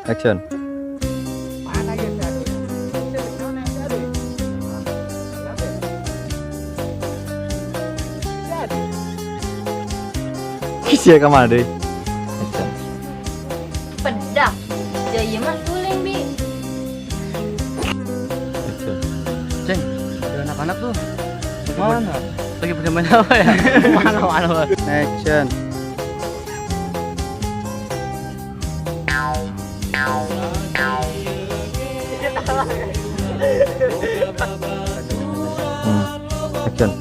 Action. Mana ya tadi? Sia ka mana deui? Action. Pedak. Ya iya mah suling, Bi. Action. Ceng, ada anak-anak tuh. Mana? Lagi pada main apa ya? Mana mana? Mana? Action. Action.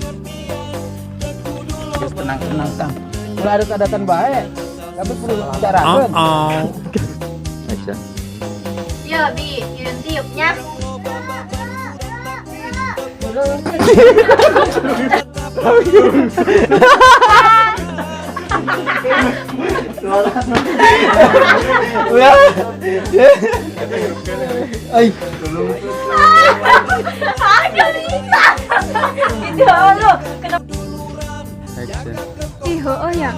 Terus tenang tenang tang. Ulah harus adatan baik. Tapi perlu bicarakan. Action. Ya, Bi, yun tiupnya. Tulung. Ulah. Ai. Aduh, bisa. Itu lo. Kenapa? Action. Ih, oh ya.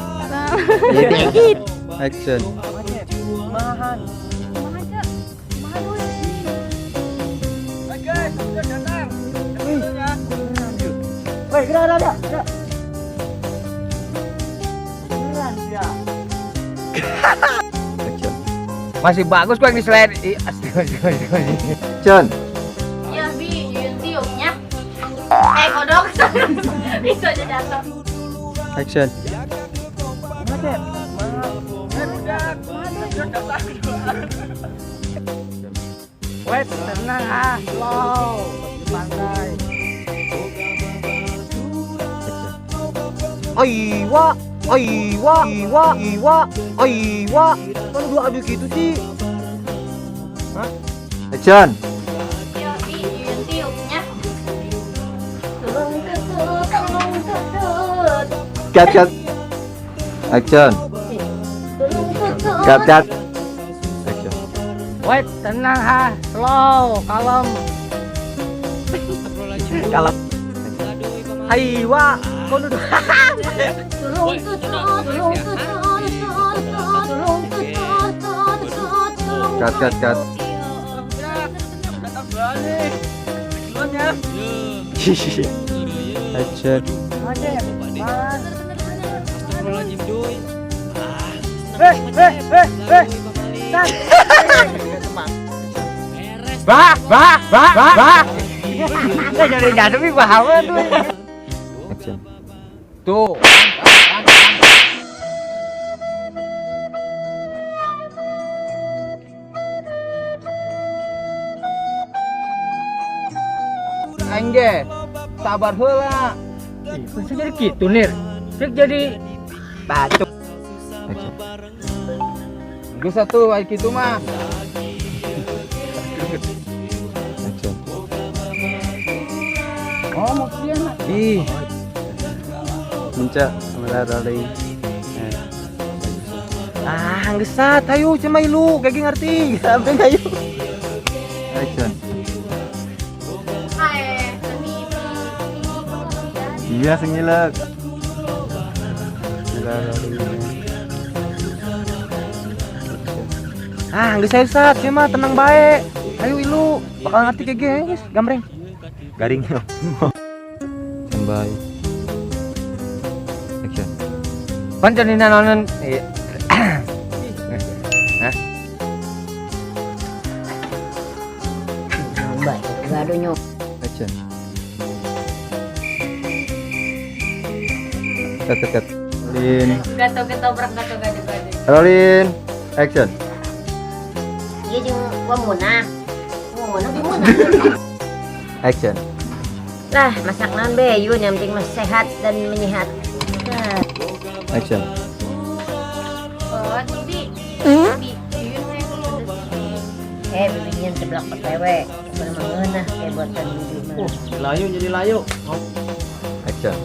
Action. Maha aja. Maha dulu. Guys, sudah datang. Woi, gerak gerak gerak. Beneran ya. Action. Masih bagus kok yang di slide. Ih, astagfirullahaladzim. Action. Ya, Bi, yun tiupnya. Eh, kodok. Bisa aja jatuh. Action. Wait, tenang ah, slow. Di pantai. Action. Aiwa, aiwa, aiwa, aiwa, aiwa. Kan dua adu gitu sih. Action. Ya, Bi, yun tiupnya. Tulung tutut, tulung tutut. Cut cut. Action. Tulung tutut. Cut cut. Action. Wait, tenang ah, slow, kalem. Kalem. Aiwa, kau duduk. Tulung tutut, tulung tutut, tutut, tulung tutut, tutut, tulung. Cut cut cut. Datang duluan nih. Duluan ya. Action. Eh, eh, eh, eh. Bah, bah, bah, bah, bah. Jadi jadi bahawa tuh. Action. Tuh. Aing ge, sabar heula. Ih, bisa jadi gitu, Nir. Cek jadi Bacok. Action. Geus atuh aya kitu mah. Action. Oh, mau kieu mah. Ih, Minca kamera rolling. Ah, geus sat, hayu cuma ilu, kayak ngerti. Sampai hayu. Action. Hai, Bibi. Iya sengilek. Kamera rolling. Ah, geus hayu sat, cuma tenang bae. Hayu ilu, bakal ngerti kayak gini, guys, gambreng. Garing. Standby. Action. Pan jadi nanonan. Iya. Hah? Gaduhnya. Action. Cut cut cut. Rolling. Gato ketoprak gato gado gado. Rolling. Action. Iya jeung wamunah. Wamunah di mana? Action. Lah, masak naon be yun yang penting mah sehat dan menyehatkan. Action. Oh, Bi. Bi, yun hayang pedes. Eh, bibinya sebelah petewe. Pokoknya mah ngeunah kayak buatan bibi mah. Layu jadi layu. Action.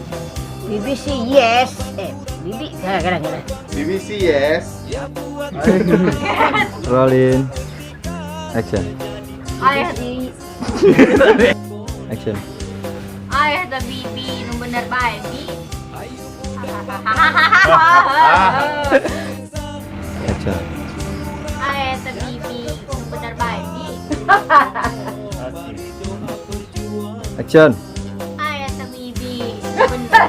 Bibi sih yes. Eh, bibi gara gara gara. BBC yes. Rolling. Action. Ayah di Action. Ayah da bibi nu bener bae, Bi. Action. Ayah da bibi. Action. Ay, sa bibi. Bener.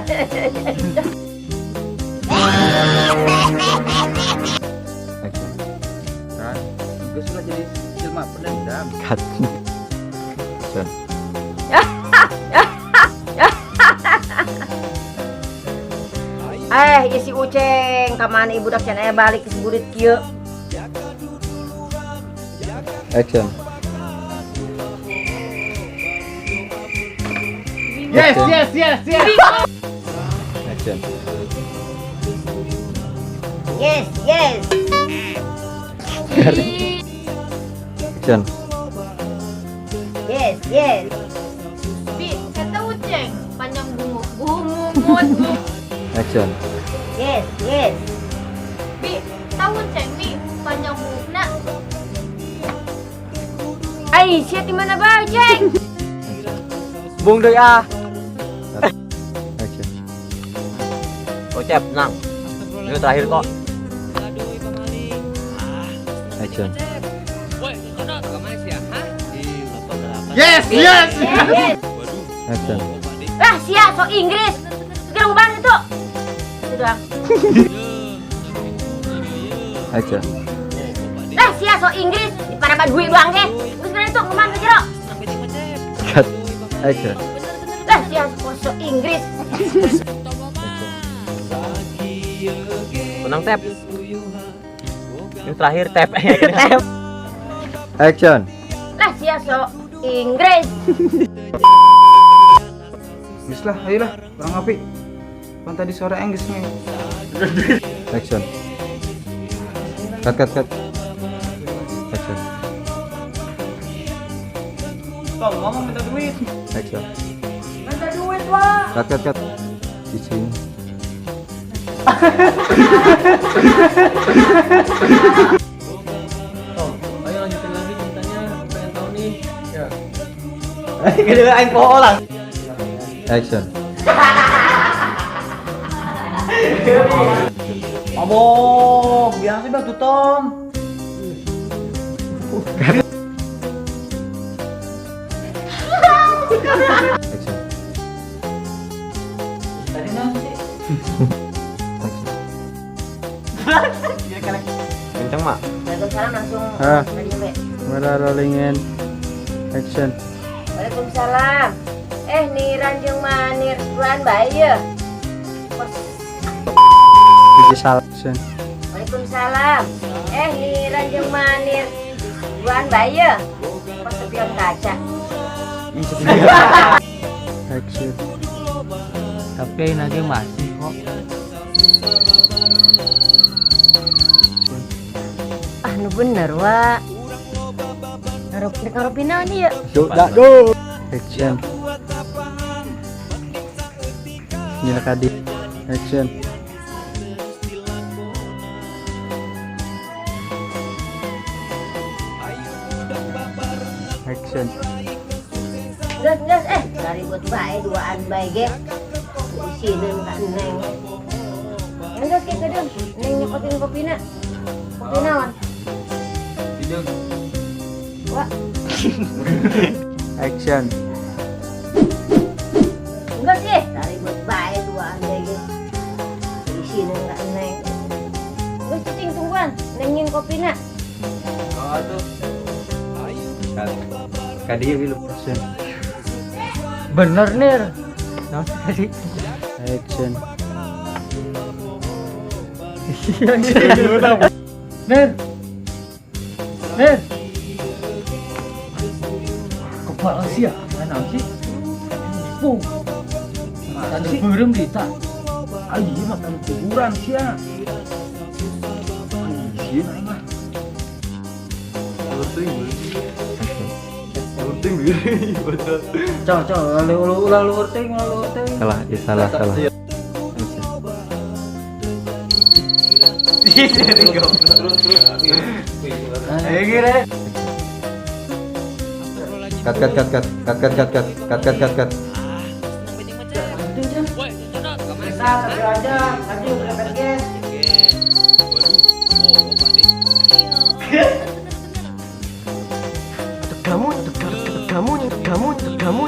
Action. Kan, geus ulah jadi jelema pendendam. Cut. Action. Eh, ieu si Uceng, ka mana ibu dak can aya balik ke burit kieu. Action. Yes, yes, yes, yes. Action. Yes, yes. Action. Yes, yes. Bi, kata Uceng, panjang bunguk, gumungut, bung. Action. Yes, yes. Bi, tahu Uceng, Bi, panjang bungukna. Ai, sia di mana bae, Ceng? Bung deui ah. Action. Ocep, tenang. Ini terakhir kok. Action. Yes, yes. Yes. Action. Lah, sia sok Inggris. Gerung banget itu. Itu doang. Action. Lah, sia sok Inggris di paraban duit doang ge. Geus bener itu kumaha ke jero. Cut. Action. Lah, sia sok Inggris. Menang tep. Ini terakhir tep. Tep. Action. Lah, sia sok Inggris. Geus lah, ayolah, urang ngopi. Pan tadi sore aing geus nge. Action. Cut, cut, cut. Action. Tom, ngomong minta duit. Action. Minta duit, Wak. Cut, cut, cut. Cicing. Tom, ayo lanjutin lagi ceritanya. Pengen tahu nih. Ya. Gede aing poho lah. Action. Mabok, biasa batu Tom. Action. Tadi naon sih? Action. Kenceng, Mak. Waalaikumsalam langsung. Ah. Tadi be. Kamera rolling and action. Waalaikumsalam. Eh, Niran jeung Manir bulan bae ye. Kos. Hiji salah action. Waalaikumsalam. Eh, Niran jeung Manir bulan bae ye. Kos spion kaca. Action. Tapi lagi masih kok. Ah, nu bener wa. Ngarup ngarupin naon ieu? Do, da, do. Action. Nyina kadi. Action. Action. Geus geus eh ribut bae duaan bae ge. Isineun ka Neng. Geus kieu deung, Neng nyokotin kopina. Kopi naon? Hideung. Wa, Action. geus ih, ribut bae duaan bae ge. Isineun ka Neng. Geus cicing tungguan, Neng nyin kopina. Oh tuh. Kadi lu. Action. Bener Nir. Naon sih tadi? Action. Nir. Nir. Kepala sih ya, naon sih? Nipu. Makan beureum di ta. Ah iya makan kuburan sih ya. Iya aing mah. Cow, cow, lalu ulah luhur teuing, ulah luhur teuing. Salah, ya salah, salah. Action. Ayo kira. Cut, cut, cut, cut, cut, cut, cut, cut, cut, cut, cut, cut. Bisa, sambil aja. Lanjut, udah guys. Kamu, kamu, kamu, kamu, kamu.